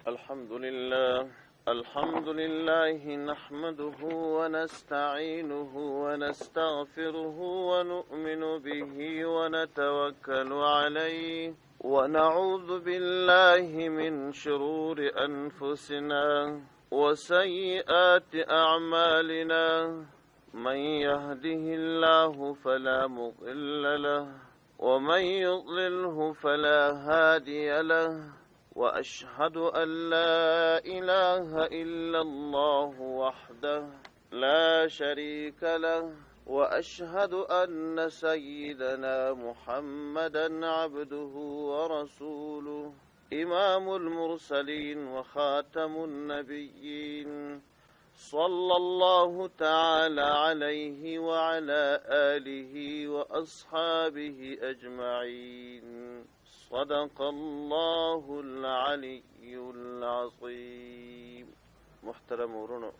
الحمد لله، الحمد لله نحمده ونستعينه ونستغفره ونؤمن به ونتوكل عليه ونعوذ بالله من شرور أنفسنا وسيئات أعمالنا. من يهده الله فلا مضل له ومن يضلله فلا هادي له، وأشهد أن لا إله إلا الله وحده لا شريك له، وأشهد أن سيدنا محمدا عبده ورسوله، إمام المرسلين وخاتم النبيين، صلى الله تعالى عليه وعلى آله وأصحابه أجمعين. صدق الله العلي العظيم. محترم ورونو،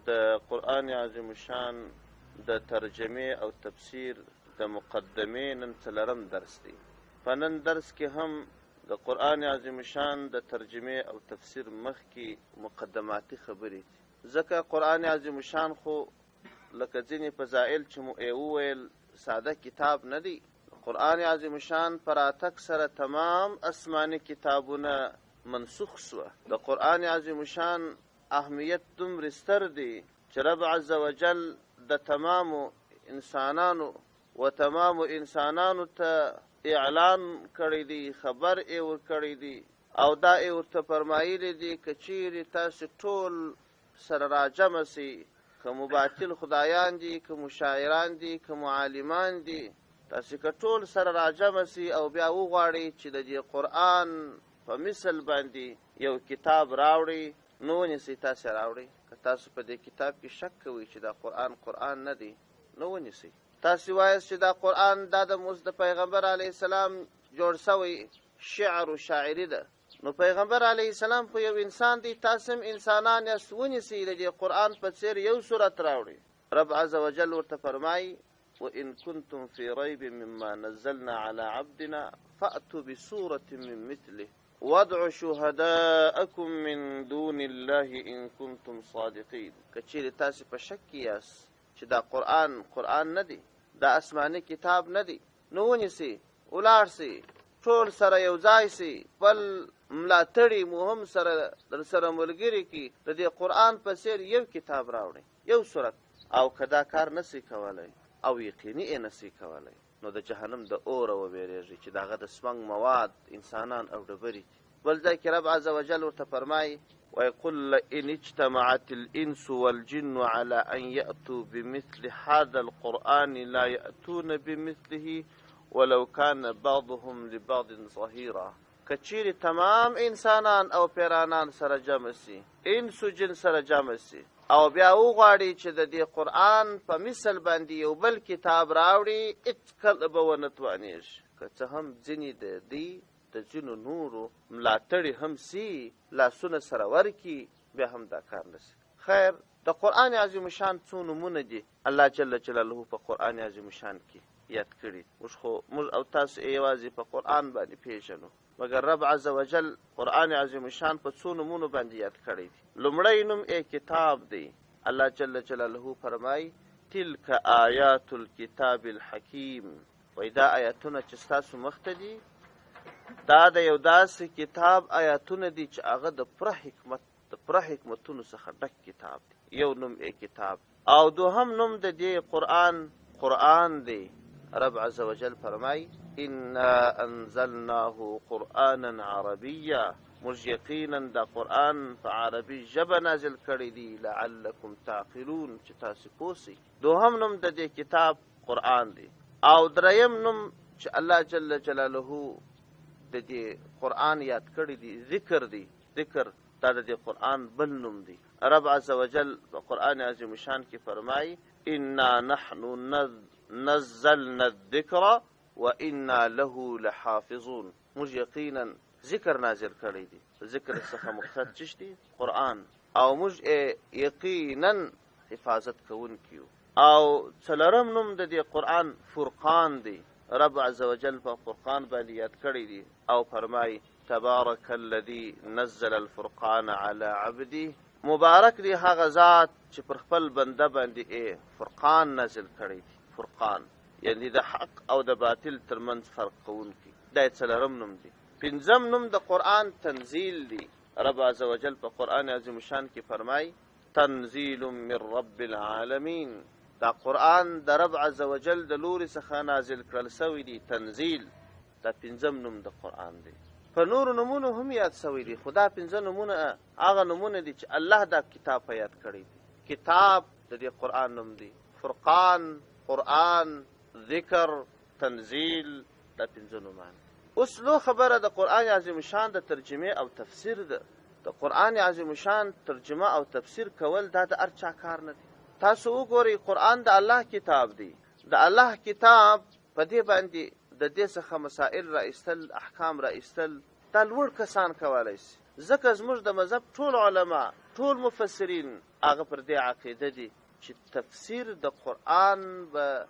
د قرآن عظیم الشان د ترجمې او تفسیر د مقدمې نن څلورم درس دی. په نن درس کې هم د قرآن عظیم الشان د ترجمې او تفسیر مخکې مقدماتي خبرې دي، ځکه قرآن عظیم الشان خو لکه ځینې فضائل چې مو یې وویل ساده کتاب نه دی. قرآن عظیم الشان په راتګ سره تمام آسماني کتابونه منسوخ سوه. د قرآن عظیم الشان اهمیت دومره ستر دی چې رب عز وجل د تمامو انسانانو و تمامو انسانانو ته اعلان کړی دی، خبر یې ورکړی دی، او دا یې ورته فرمایلی دی که چیرې تاسې ټول سره راجمع سئ، که مو باطل خدایان دي، که مو شاعران دي، که مو عالمان دي، تاسې که ټول سره راجمع سئ او بیا وغواړئ چې د دې قرآن په مثل باندې یو کتاب راوړئ، نو ونیسئ تاسې راوړئ. که تاسو په دې کتاب کې شک کوئ چې دا قرآن قرآن نه دی، نو ونیسئ. تاسې وایاست چې دا قرآن دا د موسی د پیغمبر علیه السلام جوړ سوی شعر و شاعري ده، نو پیغمبر علیه السلام خو یو انسان دی، تاسې هم انسانان یاست، ونیسئ د دې قرآن په څېر یو سورت راوړئ. رب عز وجل ورته فرمایي: وإن كنتم في ريب مما نزلنا على عبدنا فأتوا بسورة من مثله وادعوا شهداءكم من دون الله إن كنتم صادقين. که چیرې تاسې په شک کې یاست چې دا قرآن قرآن نه دی، دا آسماني کتاب نه دی، نو ونیسئ، ولاړ سئ، ټول سره یو ځای سئ، خپل ملاتړي مو هم سره در سره ملګري کړي، د دې قرآن په څېر یو کتاب راوړئ، یو سورت. او که دا کار نه سئ کولی او یقیني یې نه سئ کولی، نو د جهنم د اوره ووېرېږئ چې د هغه د سونګ مواد انسانان او ډبرې دي. بل ځای کې رب عز وجل ورته فرمایي: ويقول لئن اجتمعت الإنس والجن على أن يأتوا بمثل هذا القرآن لا يأتون بمثله ولو كان بعضهم لبعض ظهيرا. که چیرې تمام انسانان او پیرانان سره جمع سي، انس و جن سره جمع سي، او بیا وغواړي چې د دې قرآن په مثل باندې یو بل کتاب راوړي، هېڅکله به ونه توانېږي. که څه هم ځینې د دوی د ځینو نورو ملاتړي هم سي، لاسونه سره ورکړي، بیا هم دا کار نه سي. خیر، د قرآن عظیم الشان څو نومونه دي الله جل جلاله په قرآن عظیم الشان کې یاد کړي. موږ خو موږ او تاسو یې یوازې په قرآن باندې پېژنو، مګر رب عز وجل قرآن عظیم الشان په څو نومونو باندې یاد کړی دی. لومړی نوم یې کتاب دی. الله جل جلاله فرمایي: تلک آیات الکتاب الحکیم. وایي دا آیاتونه چې ستاسو مخته دي، دا د یو داسې کتاب آیاتونه دي چې هغه د پوره حکمت، د پوره حکمتونو څخه ډک کتاب دی. یو نوم یې کتاب. او دوهم نوم د دې قرآن قرآن دی. رب عز وجل فرمایي: انا انزلناه قرآنا عربیا. موږ یقینا دا قرآن په عربي ژبه نازل کړی دی، لعلکم تعقلون، چې تاسې پوه سئ. دوهم نوم د دې کتاب قرآن دی. او دریم نوم چې الله جل جلاله د دې قرآن یاد کړی دی ذکر دی. ذکر دا د دې قرآن بل نوم دی. رب عز وجل په قرآن عظیم شان کې فرمایي: انا نحن نزلنا الذکر وإنا له لحافظون. موږ یقینا ذکر نازل کړی دی. ذکر څخه مقصد څه دی؟ قرآن. او موږ یې یقینا حفاظت کوونکي یو. او څلورم نوم د دې قرآن فرقان دی. رب عز وجل په فرقان باندې یاد کړی دی او فرمایي: تبارک الذي نزل الفرقان علی عبده، مبارک دی هغه ذات چې پر خپل بنده باندې ئې فرقان نازل کړی دی. فرقان یعنی د حق او د باطل ترمنځ فرق کوونکی، دا یې څلورم نوم دی. پنځم نوم د قرآن تنزیل دی. رب عز وجل په قرآن عظیم شان کې فرمای تنزیل من رب العالمین، دا قرآن د رب عز وجل د لوري څخه نازل کړل سوی دی. تنزیل دا پنځم نوم د قرآن دی. په نورو نومونو هم یاد سوی دی، خو دا پنځه نومونه هغه نومونه دي چې الله دا کتاب په یاد کړی دی. کتاب د دې قرآن نوم دی، فرقان، قرآن، ذکر، تنزیل، دا پنځه نومان. اوس لو خبره د قرآن عظیم شان د ترجمې او تفسیر ده. د قرآن عظیم شان ترجمه او تفسیر کول دا د هر چا کار نه دی. تاسو وګورئ، قرآن د الله کتاب دی. د الله کتاب په دې باندې د دې څخه مسائل را ایستل، احکام را ایستل، دا لوړ کسان کولی شي. ځکه زموږ د مذهب ټول علما، ټول مفسرین هغه پر دې عقیده دي چې تفسیر د قرآن به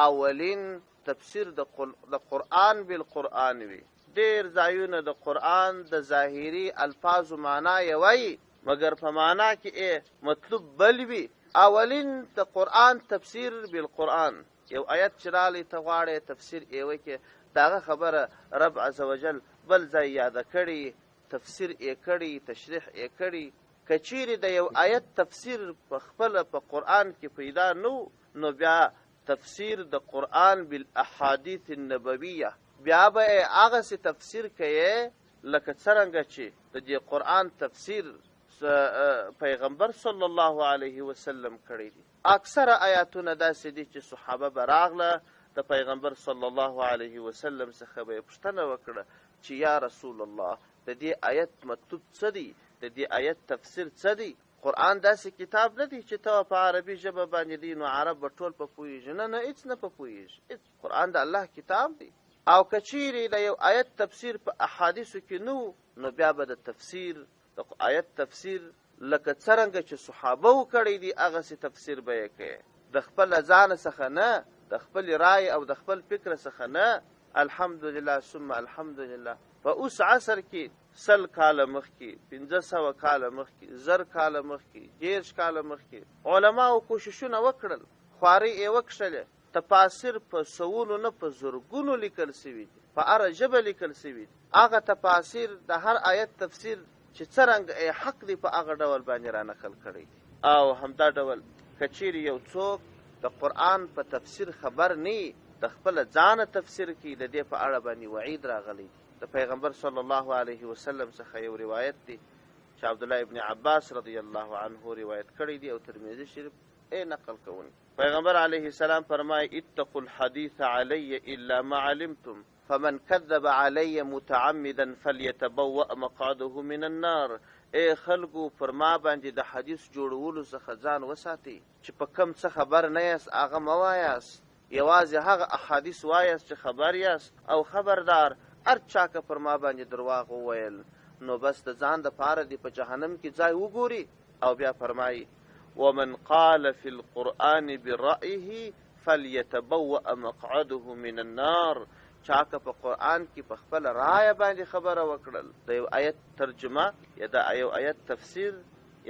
اولین تفسیر د قرآن بالقرآن وي. ډېر ځایونه د قرآن د ظاهري الفاظو معنا یې وایي، مګر په معنا کې یې مطلوب بل وي. اولین د قرآن تفسیر بالقرآن، یو آیت چې راغلی ته غواړې تفسیر یې وکړې، د هغه خبره رب عز وجل بل ځای یاده کړې، تفسیر یې کړی، تشریح یې کړی. که چیرې د یو آیت تفسیر په خپله په قرآن کې پیدا نه و، نو بیا تفسیر د قرآن بالاحادیث النبویه، بیا به یې هغسې تفسیر کوې لکه څرنګه چې د دې قرآن تفسیر پیغمبر صلی الله علیه وسلم کړی دی. اکثره آیاتونه داسې دي چې صحابه به راغله د پیغمبر صلی الله علیه وسلم څخه به یې پوښتنه وکړه چې یا رسول الله، د دې آیت مطلوب څه دی، د دې آیت تفسیر څه دی؟ قرآن داسې کتاب نه دی چې ته په عربي ژبه باندې دی نو عرب به ټول په پوهېږي. نه نه، هېڅ نه په پوهېږي. هېڅ. قرآن د الله کتاب دی. او که چیرې د یو آیت تفسیر په احادیثو کې نه و، نو بیا به د تفسیر د آیت تفسیر لکه څرنګه چې صحابه و کړی دی هغسې تفسیر به یې کوې، د خپله ځانه څخه نه، د خپلې رایې او د خپل فکر څخه نه. الحمدلله ثم الحمدلله، په اوس عصر کې 100 کاله مخکې، 500 کاله مخکې، 1000 کاله مخکې، 30 کاله مخکې علماو کوششونه وکړل، خوارۍ یې وکښلې. تفاسیر په سوونو نه په زرګونو لیکل سوي دي، په هره ژبه لیکل سوي دي. هغه تفاسیر د هر آیت تفسیر چې څرنګه یې حق دی په هغه ډول باندې را نقل کړی دی. او همدا ډول که چیرې یو څوک د قرآن په تفسیر خبر نه وي، د خپله ځانه تفسیر کوي، د دې په اړه باندې وعید راغلی دی. د پیغمبر صلی الله علیه وسلم څخه یو روایت دی چې عبدالله ابن عباس رضی الله عنه روایت کړی دی او ترمذي شریف یې نقل کوونکی. پیغمبر علیه السلام فرمایي اتقوا الحدیث علی الا ما علمتم فمن كذب علی متعمدا فلیتبوأ مقعده من النار. ای خلکو، پر ما باندې د حدیث جوړولو څخه ځان وساتئ، چې په کم څه خبر نه یاست هغه مه وایاست، یوازې هغه احادیث وایاست چې خبر یاست. او خبردار، هر چا که پر ما باندې درواغ وویل نو بس د ځان دپاره دې په جهنم کې ځای وګوري. او بیا فرمایي ومن قال في القرآن برأيه فليتبوأ مقعده من النار. چا که په قرآن کې په خپله رایه باندې خبره وکړل، د یو آیت ترجمه یا د یو آیت تفسیر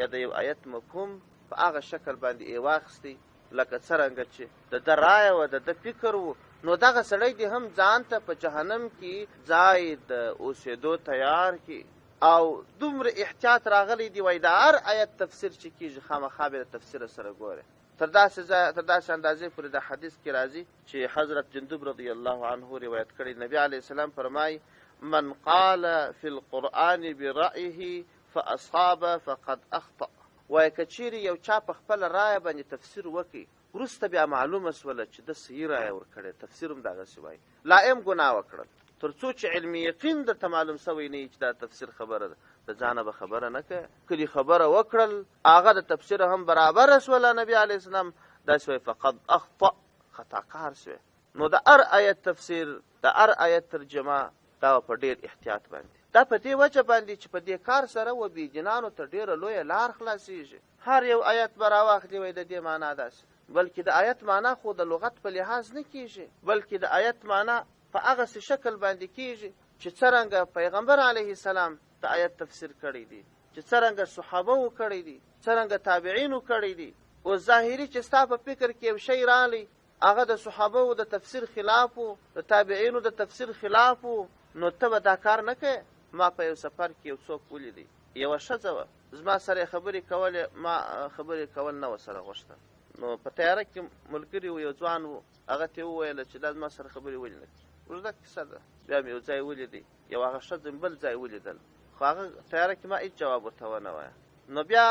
یا د یو آیت مفهوم په هغه شکل باندې یې واخیستی لکه څرنګه چې د ده رایه وه، د ده فکر و، نو دغه سړی دې هم ځان ته په جهنم کې ځای د اوسېدو تیار کړي. او دومره احتیاط راغلی دی، وایي د هر آیت تفسیر چې کېږي خامخا به د تفسیر سره ګورې. تر داسې اندازې پورې د حدیث کې راځي چې حضرت جندب رضی الله عنه روایت کړی، نبی علیه السلام فرمایي من قال فی القرآن برأیه فاصاب فقد اخطأ. وایي که چیرې یو چا په خپله رایه باندې تفسیر وکړي، وروسته بیا معلومه سوله چې ده صحیح رایه ورکړې، تفسیر هم دغسې وایي، لا یې هم ګناه وکړل، تر څو چې علمي یقین درته معلوم سوی نه وي چې دا تفسیر خبره ده، د ځانه به خبره نه کوې. کلي خبره وکړل، هغه د تفسیر هم برابره سوله، نبي علیه السلام داسې وایي فقد اخطأ، خطاکار سوی. نو د هر آیت تفسیر، د هر آیت ترجمه دا په ډېر احتیاط باندې، دا په دې وجه باندې چې په دې کار سره و بېدینانو ته ډېره لویه لار خلاصېږي. هر یو آیت به راواخلي وایي د دې معنا داسې، بلکې د آیت معنا خو د لغت په لحاظ نه کېږي، بلکې د آیت معنا په هغسې شکل باندې کېږي چې څرنګه پیغمبر علیه السلام د آیت تفسیر کړی دی، چې څرنګه صحابه و کړی دی، څرنګه تابعینو کړی دی. اوس ظاهري چې ستا په فکر کې یو شی راغلی، هغه د صحابه د تفسیر خلاف و، د تابعینو د تفسیر خلاف و، نو ته به دا کار نه کوې. ما په یو سفر کې یو څوک ولیدی، یوه ښځه وه، زما سره یې خبرې کولې، ما خبرې کول نه ورسره غوښتل. نو په طیاره کې ملګري و، یو ځوان و، هغه ته یې وویل چې دا زما سره خبرې ولې نه کوي. اوږده کیسه ده. بیا مې یو ځای ولیدی، یو هغه ښځه مې بل ځای ولیدل، خو هغه طیاره کې ما هېڅ جواب ورته ونه وایه. نو بیا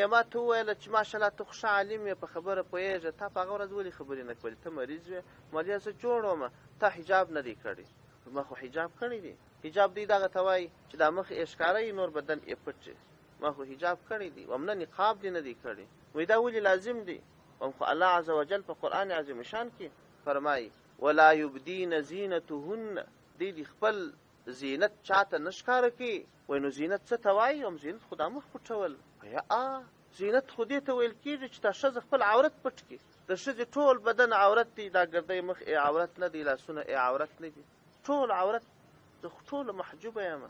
یې ما ته وویل چې ماشاءالله ته خو ښه عالم یې، په خبره پوهېږې، تا په هغه ورځ ولې خبرې نه کولې، ته مریض وې؟ مولوي زه جوړ وم، تا حجاب نه دی کړی. ما خو حجاب کړی دی. حجاب دوی دغه ته وایي چې دا مخ یې ښکاره وي، نور بدن یې پټ وي. ما خو حجاب کړی دی. وم نه، نقاب دې نه دی کړی. وایي دا ولې لازم دی؟ وم خو الله عز وجل په قرآن عظیم شان کې فرمایي ولا یبدین زینتهن، دوی دې خپل زینت چاته نه ښکاره کوي. وایي نو زینت څه ته وایي؟ وم زینت خو دا مخ پټول. وایي زینت خو دې ته ویل کېږي چې دا ښځه خپل عورت پټ کړي. د ښځې ټول بدن عورت دی، دا ګردی مخ یې عورت نه دی، لاسونه یې عورت نه دي، ټول عورت. زه خو ټوله محجوبه یم.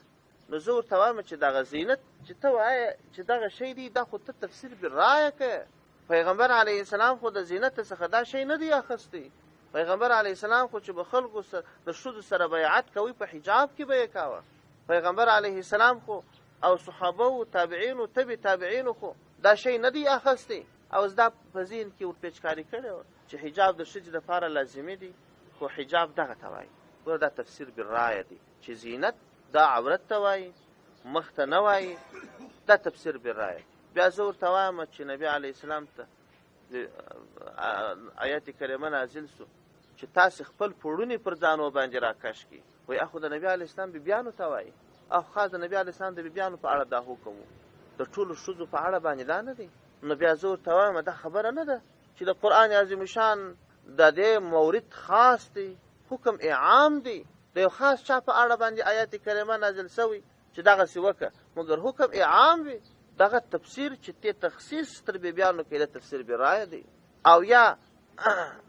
نو زه ورته وایم چې دغه زینت چې ته وایې چې دغه شی دی، دا خو ته تفسیر بالرایه کوې. پیغمبر علیه السلام خو د زینت څخه دا شی نه دی اخیستی. پیغمبر علیه السلام خو چې به خلکو سره د ښځو سره بیعت کوي، په حجاب کې به یې کاوه. پیغمبر علیه السلام خو او صحابه و تابعینو تبع تابعینو خو دا شی نه دی اخیستی. او دا په ذهن کې ورپېچکاري کړې وه چې حجاب د ښځې دپاره لازمي دی، خو حجاب دغه ته وایي. ګوره دا تفسیر بالرایه دی چې زینت دا عورت ته وایي، مخ ته نه وایي، دا تفسیر بالرایه دی. بیا زه ورته وایم چې نبی علیه السلام ته آیت کریمه نازل سو چې تاسې خپل پوړوني پر ځانو باندې راکش کړئ. وایي اخو د نبی علیه السلام بیبیانو ته وایي، اخو خاص د نبی علیه السلام د بیبیانو په اړه دا حکم و، د ټولو ښځو په اړه باندې دا نه دی. نو بیا زه ورته وایم دا خبره نه ده چې د قرآن عظیم شان د دې مورد خاص دی، حکم یې عام دی، د یو خاص چا په اړه باندې آیت کریمه نازل سوی چې دغسې وکړه، مګر حکم یې عام وي. دغه تفسیر چې ته تخصیص تر بیبیانو کې د تفسیر بالرایه دی. او یا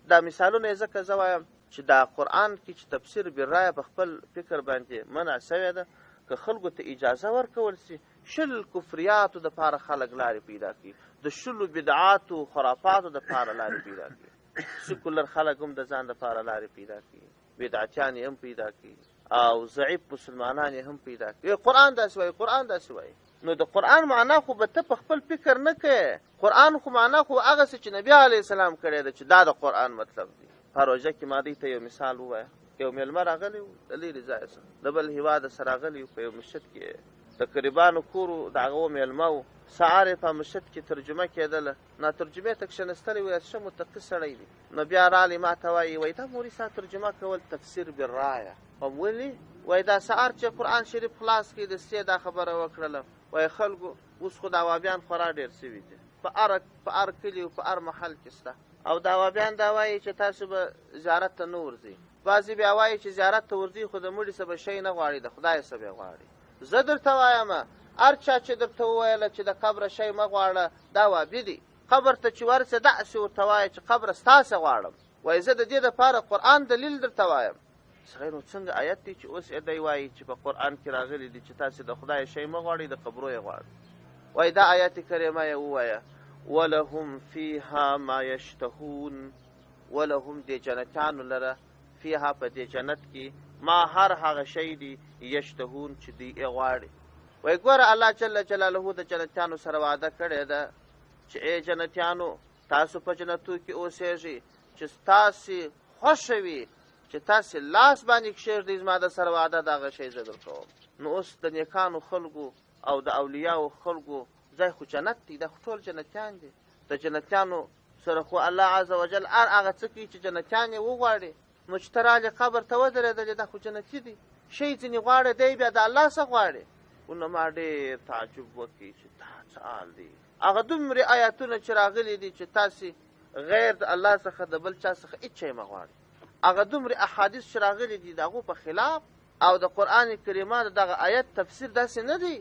دا مثالونه یې ځکه زه وایم چې دا قرآن کې چې تفسیر بالرایه په خپل فکر باندې منع سوې ده، که خلکو ته اجازه ورکول سي 20 کفریاتو دپاره خلک لارې پیدا کوي، د 20 بدعاتو خرافاتو دپاره لارې پیدا کوي، سیکولر خلک هم د ځان دپاره لارې پیدا کوي، بدعتیان یې هم پیدا کوي او ضعیف مسلمانان یې هم پیدا کوي. قرآن داسې وایي، قرآن داسې وایي. نو د قرآن معنا خو به ته په خپل فکر نه کوې، قرآن خو معنا خو هغسې چې نبي علیه السلام کړې ده چې دا د قرآن مطلب دی. په روژه کې ما دوی ته یو مثال ووایه. یو مېلمه راغلی و د لرې ځایه څخه، د بل هېواده څخه راغلی و، په یو مسجد کې د قریبانو کور و، د هغه مېلمه و. سهار یې په مسجد کې ترجمه کېدله، نا ترجمې ته کښېنستلی وی، ښه متقي سړی دی. نو بیا راغلی ما ته وایي، وایي دا موري ستا ترجمه کول تفسیر بالرایه. هم ولې؟ وایي دا سهار چې قرآن شریف خلاص کړي د سې دا خبره وکړله. وایي خلکو اوس خو دا وابیان خورا ډېر سوي دي، په هر کلي او په هر محل کې شته. او دا وابیان دا وایي چې تاسو به زیارت ته نه ورځئ. بعضې بیا وایي چې زیارت ته ورځئ خو د مړي څه به شی نه غواړي، د خدای څه به غواړي. زه درته وایم هر چا چې درته وویله چې د قبره شی مه غواړه، دا وابي دی. قبر ته چې ورسې داسې ورته وایه چې قبره ستاسې غواړم. وایي زه د دې دپاره قرآن دلیل درته وایم. سړی نو څنګه آیت دی چې اوس یې دی وایي چې په قرآن کې راغلي دي چې تاسې د خدای شی مه غواړئ، د قبرو یې غواړئ. وایي دا آیت کریمه یې ووایه ولهم فیها ما یشتهون، ولهم دې جنتیانو لره فیها په دې جنت کې ما هر هغه شی دی یشتهون چې دوی یې غواړي. وایي ګوره الله جل جلاله د جنتیانو سره وعده کړې ده چې ای جنتیانو تاسو په جنتو کې اوسېږئ چې ستاسې خوښه وي، چې تاسې لاس باندې کښېږدئ، زما د سره وعده ده هغه شی زه درکوم. نو اوس د نیکانو خلکو او د اولیاو خلکو ځای خو جنت دی، دا خو ټول جنتیان دي. د جنتیانو سره خو الله عز وجل هر هغه څه کوي چې جنتیان یې وغواړي. نو چې ته راغلې قبر ته ودرېدلې، دا خو جنتي دی، شی ځینې غواړي، دی بیا د الله څه غواړي. نو ما ډېر تعجب وکړي چې دا څه حال دی. هغه دومره آیاتونه چې راغلي دي چې تاسې غیر د الله څخه د بل چا څخه هېڅ شی مه غواړئ، هغه دومره احادیث چې راغلي دي د هغو په خلاف او د قرآن کریمه د دغه آیت تفسیر داسې نه دی.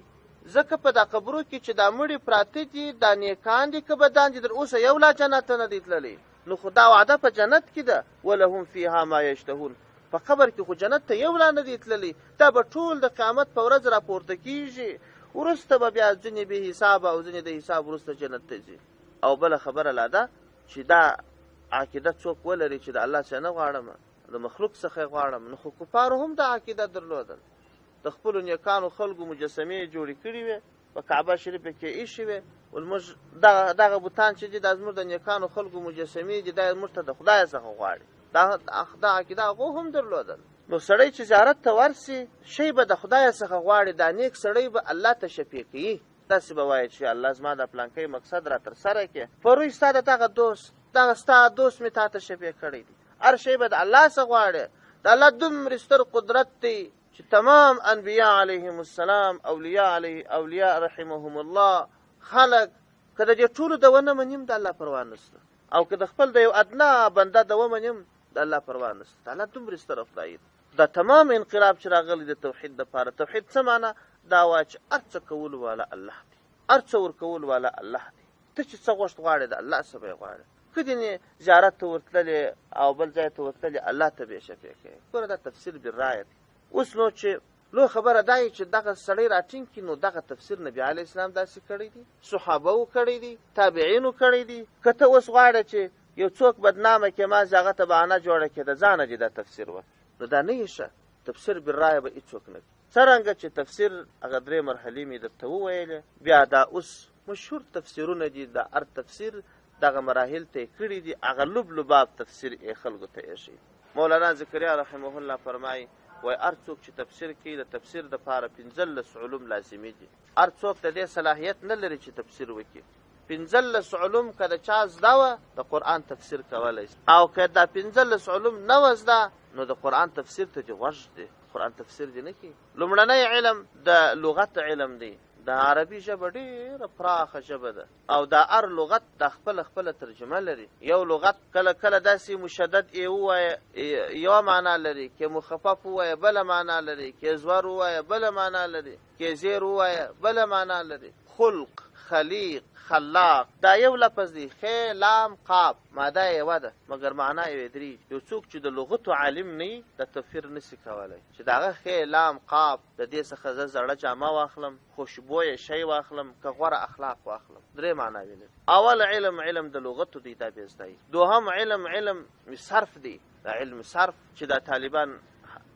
ځکه په دا قبرو کې چې دا مړي پراته دي، دا نیکان دي که بدان دي، تر اوسه یو لا جنت ته نه دی تللی. نو خو دا وعده په جنت کې ده، ولهم فیها ما یشتهون. په قبر کې خو جنت ته یو لا نه دی تللی، دا به ټول د قیامت په ورځ راپورته کیږي، وروسته به بیا ځینې بې حسابه او ځینې د حساب وروسته جنت ته ځي. او بله خبره لا ده چې دا عقیده څوک ولري چې د الله څخه نه غواړم، د مخلوق څخه یې غواړم، نو خو کفارو هم دا عقیده درلودل، د خپلو نیکانو خلکو مجسمې یې جوړې کړې وې، په کعبه شریفه کې یې ایښې وې، ول موږ دغه بتان چې دي دا زموږ د نیکانو خلکو مجسمې دي، دا یې موږ ته د خدای څخه غواړي. دا عقیده هغو هم درلودل. نو سړی چې زیارت ته ورسي شی به د خدای څخه غواړي، دا نیک سړی به الله ته شفیع کوي، داسې به وایي چې الله زما د پلانکی مقصد را ترسره کړي، پروی ستا د دغه دوست، دغه ستا دوست مې تا ته شفیع کړی دی. هر شی به د الله څخه غواړي. د الله دومره ستر قدرت دی چې تمام انبیا علیهم السلام، اولیاء رحمهم الله، خلق که د دې ټولو د ونه منیم د الله پروا نشته، او که د خپل د یو ادنا بنده د ومنیم د الله پروا نشته. د الله دومره ستره خدای دی. دا تمام انقلاب چې راغلی د توحید دپاره، توحید څه معنا؟ دا وایي چې هر څه کولو والا الله دی، هر څه ورکولو والا الله دی، ته چې څه غوښت غواړې د الله څه به یې غواړې. که دې زیارت ته ورتللې او بل ځای ته ورتللې الله ته به یې شفیع کوې. ګوره دا تفسیر بالرایه دی. اوس نو چې لوی خبره دا یې چې دغه سړی راټینګ کړي، نو دغه تفسیر نبي علیه السلام داسې کړی دی، صحابه وو کړی دی، تابعینو کړی دی. که ته اوس غواړې چې یو څوک بدنامه کړې، مازې هغه ته بهانه جوړه کړې، د ځانه دې دا تفسیر وکړي، نو دا نه یې ښه. تفسیر بالرایه به هېڅوک نه کوي. څرنګه چې تفسیر هغه درې مرحلې مې درته وویلې، بیا دا اوس مشهور تفسیرونه دي، دا هر تفسیر دغه مراحل ته یې کړي دي، هغه لب لباب تفسیر یې خلکو ته ایښی. مولانا ذکریا رحمه الله فرمایي، وایي هر څوک چې تفسیر کوي د تفسیر دپاره 15 علوم لازمي دي. هر څوک د دې صلاحیت نه لري چې تفسیر وکړي. 15 علوم که د چا زده وه د قرآن تفسیر کولی شي، او که دا 15 علوم نه وه زده نو د قرآن تفسیر ته دې غوږ دی، قرآن تفسیر دې نه کوي. لومړنی علم د لغت علم دی. د عربي ژبه ډېره پراخه ژبه ده، او دا هر لغت دا خپله خپله ترجمه لري. یو لغت کله کله داسې مشدد یې ووایه یوه معنا لري، که مخفف ووایه بله معنا لري، که زور ووایه بله معنا لري، که زیر ووایه بله معنا لري. خلق، خلیق، خلاق دا یو لفظ دی، خ لام قاف، ماده یې یوه ده مګر معنا یې درې. یو څوک چې د لغتو عالم نه وي د تفسیر نشي کولی چې د هغه خ لام قاف د دې څخه زه زړه جامه واخلم، خوشبویه شی واخلم، که غوره اخلاق واخلم، درې معناوې لري. اول علم علم د لغتو دی، دا بې زده. دوهم علم علم صرف دی، دا علم صرف چې دا طالبان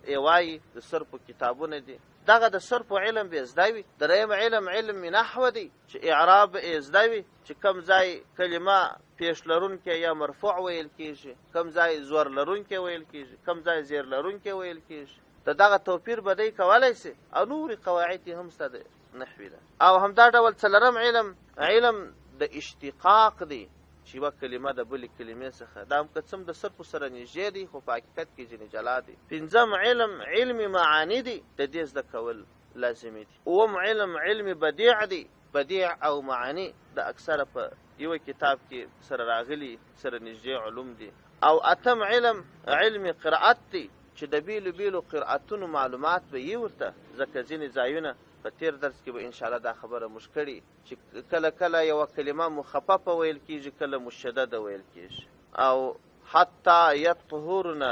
یې وایي د صرفو کتابونه دي، دغه د صرفو علم به زده وي. دریم علم علم نحو دی چې اعراب یې زده وي، چې کوم ځای کلمه پیش لرونکی یا مرفوع ویل کیږي، کوم ځای زور لرونکی ویل کیږي، کوم ځای زیر لرونکی ویل کیږي، د دغه توپیر به دی کولی شي، او نورې قواعد یې هم شته د نحوي ده. او همدا ډول څلورم علم علم د اشتقاق دی، چې یوه کلمه د بلې کلمې څخه، دا هم که څه هم د صرفو سره نږدې دی خو په حقیقت کې ځینې جلا دی. پنځم علم علم معاني دی، د دې زده کول لازمي دي. اووم علم علم بدیع دی، بدیع او معاني د اکثره په یوه کتاب کې سره راغلي سره نږدې علوم دي. او اتم علم علم قرائت دی، چې د بېلو بېلو قرائتونو معلومات به یې ورته، ځکه ځینې ځایونه په تېر درس کې به انشاءالله دا خبره موږ کړې چې کله کله یوه کلمه مخففه ویل کېږي، کله مشدده ویل کېږي. او حتی یطهرن،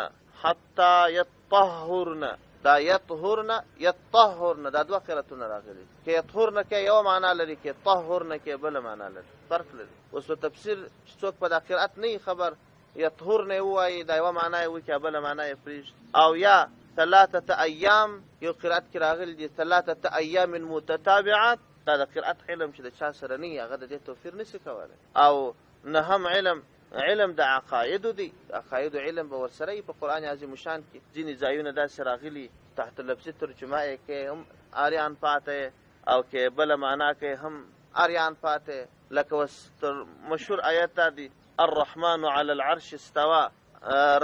حتی یطهرن، دا یطهرن یطهرن دا دوه قرائتونه راغلي دي. که یطهرن کې یوه معنا لري، که طهرن کې بله معنا لري، فرق لري. اوس په تفسیر چې څوک په دا قرائت نه وي خبر، یطهرن یې ووایي دا یوه معنا یې وکړي، بله معنا یې پرېږدي. او یا ثلاثة ایام یو قرائت کې راغلي دي، ثلاثة ایام متتابعات، دا د قرائت علم چې د چا سره نه وي هغه د دې توفیر نشي کولی. او نهم علم علم د عقایدو دی، د عقایدو علم به ورسره وي. په قرآن عظیم شان کې ځینې ځایونه داسې راغلي تحت لفظي ترجمه یې کې هم اریان پاتې، او کې بله معنا کې هم اریان پاتې. لکه اوس تر مشهور آیت دا دی، الرحمن علی العرش استوا،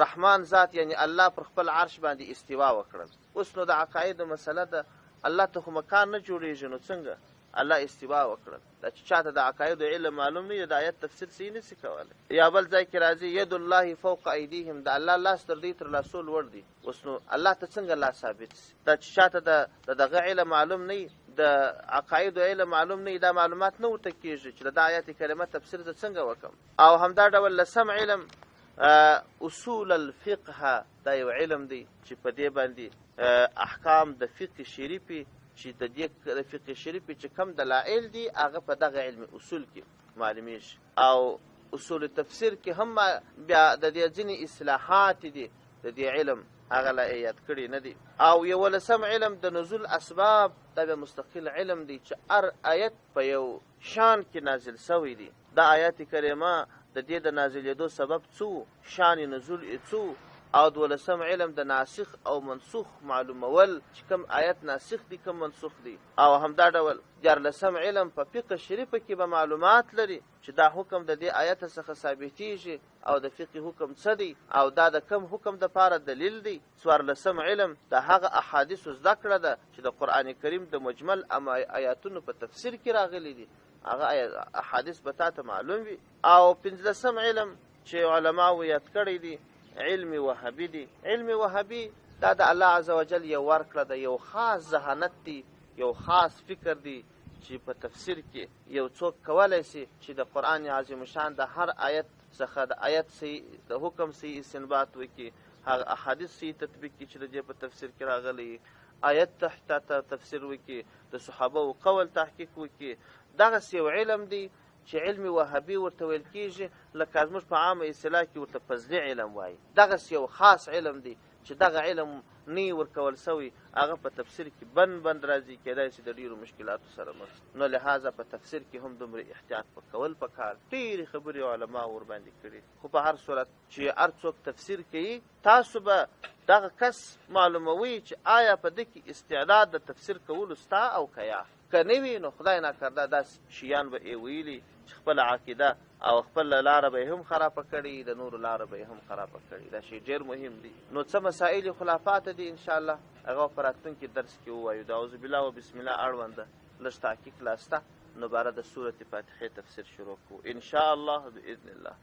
رحمان ذات یعنی الله پر خپل عرش باندې استوا وکړل. اوس نو د عقایدو مسله ده، الله ته خو مکان نه جوړېږي، نو څنګه الله استوا وکړل؟ دا چې چاته د عقایدو علم معلوم نه وي د آیت تفسیر صحیح نشي کولی. یا بل ځای کې راځي ید الله فوق ایدیهم، د الله لاس تر دوی تر لاسو لوړ دی. اوس نو الله ته څنګه لاس ثابت شي؟ دا چې چاته د دغه علم معلوم نه وي، د عقایدو علم معلوم نه وي، دا معلومات نه ورته کېږي چې د دا آیت کریمه تفسیر زه څنګه وکړم. او همدا ډول لسم علم اصول الفقه دا یو علم دی چې په دې باندې احکام د فقه شریفې، چې د دې د فقه شریفې چې کوم دلایل دي هغه په دغه علم اصول کې معلومیږي. او اصول تفسیر کې هم بیا د دې ځینې اصلاحات دي د دې علم، هغه لا یې یاد کړي نه دي. او یولسم علم د نزول اسباب، دا بیا مستقل علم دی چې هر آیت په یو شان کې نازل شوی دی. دا آیات کریمه د دې د نازلېدو سبب څه و، شان نزول یې څه و. او دولسم علم د ناسخ او منسوخ معلومول چې کوم آیت ناسخ دی کوم منسوخ دی. او همدا ډول دیارلسم علم په فقه شریفه کې به معلومات لري چې دا حکم د دې آیت څخه ثابتیږي او د فقه حکم څه دی او دا د کوم حکم دپاره دلیل دی. څوارلسم علم د هغه احادیثو زده کړه ده چې د قرآن کریم د مجمل آیاتونو په تفسیر کې راغلي دي، هغه احادیث به تا ته معلوم وي. او پنځلسم علم چې علماو یاد کړی دی علم وهبي دی. علم وهبي دا د الله عز وجل یو ورکړه ده، یو خاص ذهانت دی، یو خاص فکر دی چې په تفسیر کې یو څوک کولی شي چې د قرآن عظیم شان د هر آیت څخه د آیت صحیح د حکم صحیح استنباط وکړي، هغه احادیث صحیح تطبیق کړي چې د دې په تفسیر کې راغلی، آیت تحت تفسیر وکړي، د صحابه قول تحقیق وکړي. دغسې یو علم دی چې علم وهبي ورته ویل کېږي، لکه زموږ په عامه اصطلاح کې ورته فضلي علم وایي. دغسې یو خاص علم دی چې دغه علم نه ورکول شوی، هغه په تفسیر کې بند بند راځي، کېدای شي د ډېرو مشکلاتو سره مخ شي. نو لهذا په تفسیر کې هم دومره احتیاط په کول پکار. ډېرې خبرې علما ورباندې کړي، خو په هر صورت چې هر څوک تفسیر کوي تاسو به دغه کس معلوموئ چې آیا په ده کې استعداد د تفسیر کولو ستا او که یا. که نه وي نو خدای ناکرده داسې شیان به یې ویلي چې خپله عقیده او خپله لاره به یې هم خرابه کړي، د نورو لاره به یې هم خرابه کړي. دا شی ډېر مهم دی. نو څه مسایل خو لا پاته دي، انشاءالله هغه په راتلونکي درس کې ووایو. د اعوذ بالله و بسم الله اړونده لږ تحقیق لا شته، نو باره د سورة فاتحې تفسیر شروع کوو انشاءالله باذن الله.